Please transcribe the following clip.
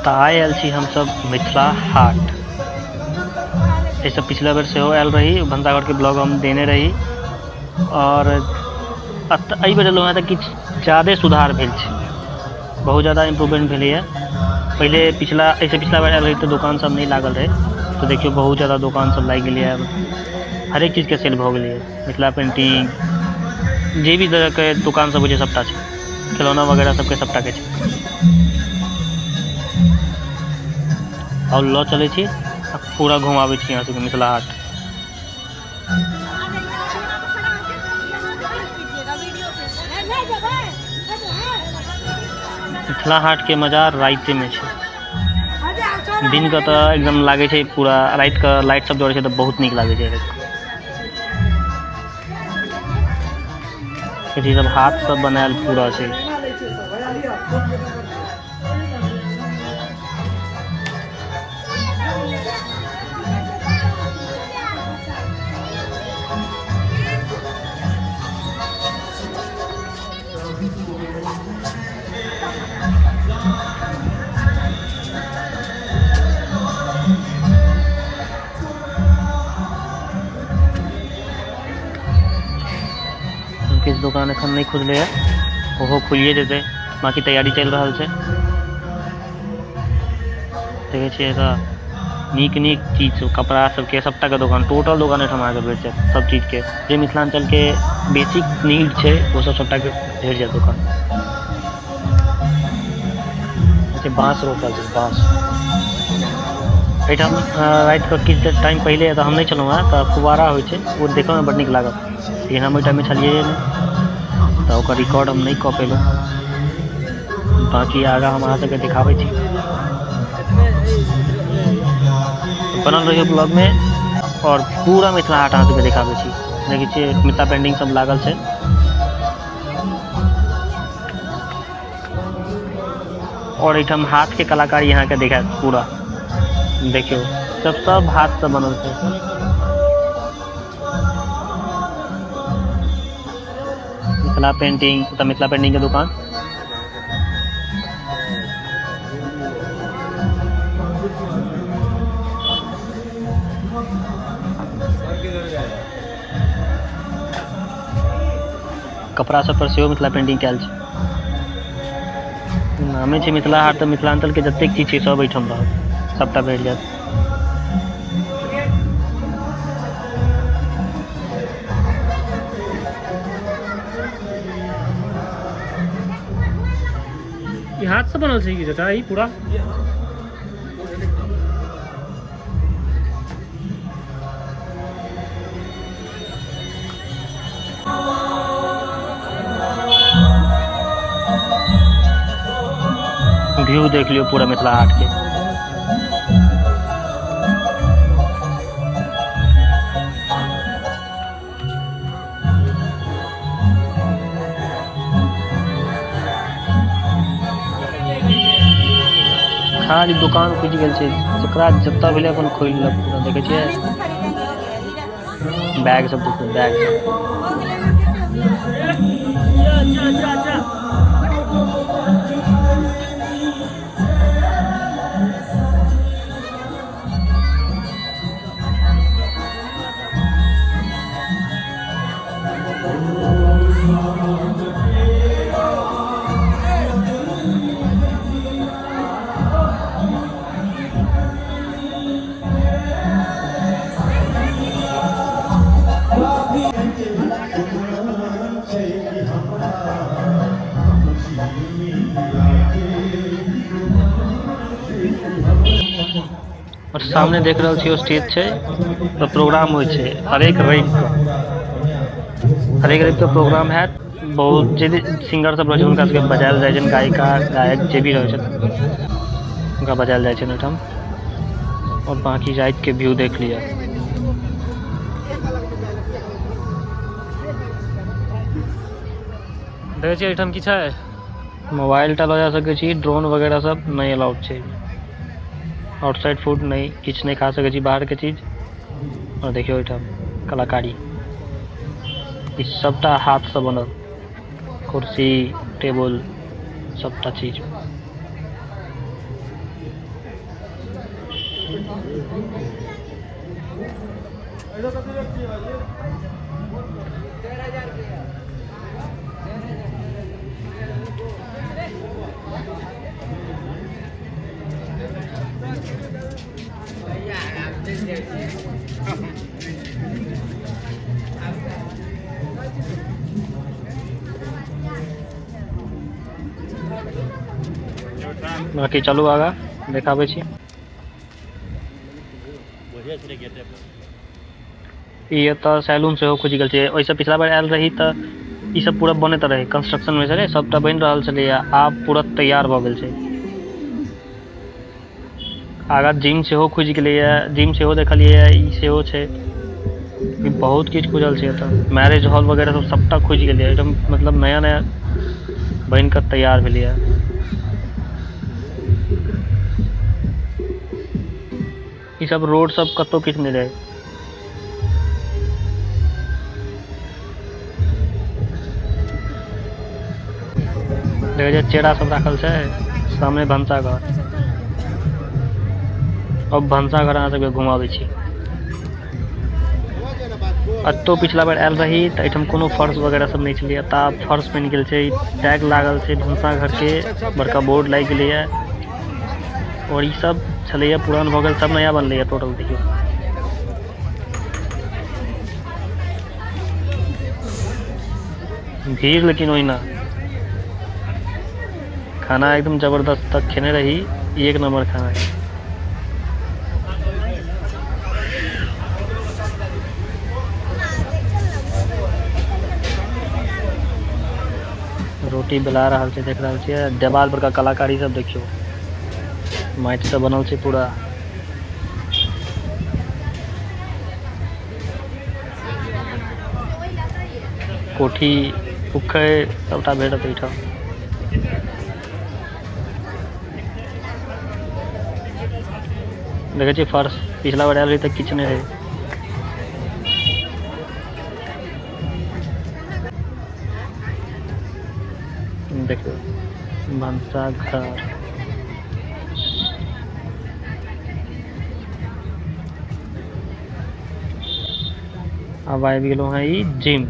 तऽ आइ आयल छी हमसब मिथिला हाट। एहिसँ पिछला बेर सेहो आयल रही, भनसाघरके ब्लॉग हम देने रही। आओर एहि बेर एलहुँ हेँ तऽ किछु ज्यादे सुधार भेल छै, बहुत ज्यादा इम्प्रूवमेंट भेलैए। पहिले पिछला एहिसँ पिछला बेर आयल रही तऽ दोकान सब नहि लागल रहै, तऽ देखियौ बहुत ज्यादा दोकान सब लागि गेलैए, हरेक चीजके सेल भऽ गेलैए। मिथिला पेंटिंग जे भी तरहके दोकान सब होइ छै सबटा छै, खिलौना वगैरह सबके सबटाके छै। आओर लऽ चलै छी आ पूरा घुमाबै छी अहाँ सबके मिथिला हाट। मिथिला हाट के मजा राइते में छै, दिन के तऽ एकदम लागे छै पूरा, राति के लाइट सब जड़ै छै तऽ बहुत नीक लागे छै। ई सब हाथ सब बनायल पूरा छै। किछु दोकान एखन नहि खुजलै हँ, ओहो खुलिए जेतै, बाकी तैयारी चलि रहल छै। देखै छियै एतऽ नीक नीक चीज सब, कपड़ा सबके सबटाके दोकान, टोटल दोकान एहिठाम अहाँके भेट जायत सब चीजके, जे मिथिलाञ्चलके बेसिक नीड छै ओ सब सबटाके भेट जायत दोकान। अच्छा बाँस रोपल छै, बाँस एहिठाम रातिके किछु देर टाइम पहिले तऽ हम नहि छलहुँ हेँ, तऽ फुवारा होइ छै, ओ देखऽमे बड़ नीक लागत, लेकिन हम ओहि टाइममे छलियै नहि तऽ ओकर रिकॉर्ड हम नहि कऽ पेलहुँ। बाँकी आगाँ हम अहाँ सबके देखाबै छी, बनल रहियौ ब्लॉगमे और पूरा मिथिला हाट अहाँ सबके देखाबै छी। देखै छियै मिथिला पेंटिंग सब लागल छै। और एहिठाम हाथ के कलाकारी अहाँके देखायत पूरा, देखियौ सब सब हाथ से बनल छै। मिथिला पेंटिंग, तऽ मिथिला पेंटिंग के दुकान। कपड़ा सब पर सेहो मिथिला पेंटिंग कयल छै। नामे छै मिथिला हाट तऽ मिथिलांचल के जतेक चीज छै सब एहिठाम रहत, सबटा भेट जायत। ई हाथ से बनल छै की चाचा ई पूरा? व्यू देख लियौ पूरा मिथिला हाट के। खाली दुकान खुजि गेल छै, जकरा जतऽ भेलै अपन खोलि लेलक पूरा। देखै छियै बैग सब, देखियौ बैग सब। और सामने देख रहल छी स्टेज छै, तऽ प्रोग्राम होइ छै हरेक रवि के, हरेक रवि के प्रोग्राम हैत। बहुत जे भी सिंगर सब रहै छै हुनका सबके बजायल जाइ छनि, गायिका गायक जे भी रहै छथि हुनका बजायल जाइ छनि ओहिठाम। और बाकी राति के व्यू देख लिअ। देखै छियै एहिठाम की छै, मोबाइल टा लऽ जा सकै छी, ड्रोन वगैरह सब नहि अलाउड छै। आउटसाइड फूड नहि, किछु नहि खा सकै छी बाहरके चीज। और देखियौ एहिठाम कलाकारी, ई सबटा हाथसँ बनल कुर्सी टेबुल सबटा चीज। बाकी चलू आगाँ देखाबै छी। ई एतऽ सैलून सेहो खुजि गेल छै। ओहिसँ पिछला बार आयल रही तऽ ई सब पूरा बनैत रहे, कंस्ट्रक्शन में छलै, सबटा बनि रहल छलै, आब पूरा तैयार भऽ गेल छै। आगाँ जिम सेहो खुजि गेलैए, जिम सेहो देखलियै, ई सेहो छै। ई बहुत किछु खुजल छै एतऽ, मैरेज हॉल वगैरह सब सबटा खुजि गेलैए एकदम, मतलब नया नया बनि कऽ तैयार भेलैए। ई सब रोड सब कतौ किछु नहि रहै। देखै छियै चेरा सब राखल छै, सामने भनसाघर। अब भनसाघर अहाँ सबके घुमाबै छी। अतौ पिछला बेर आयल रही तऽ एहिठाम कोनो फर्श वगैरह सब नहि छलैए, तऽ आब फर्श बनि गेल छै, टैग लागल छै भनसाघर के, बड़का बोर्ड लागि गेलैए। और ई सब छलैए पुरान भऽ गेल, सब नया बनलैए टोटल। देखियौ भीड़ लेकिन ओहिना, खाना एकदम जबरदस्त तक खेने रही, एक नंबर खाना है। रोटी बेला रहल छै, देख रहल छियै। देवाल पर का कलाकारी सब देखियौ, माटि से बनल छै पूरा। कोठी उखै सबटा भेटत एहिठाम। देखै छियै फर्श, पिछला बार आयल रही तऽ किछु नहि रहै। देखियौ भनसाघर। आब आबि गेलहुँ हेँ ई जिम।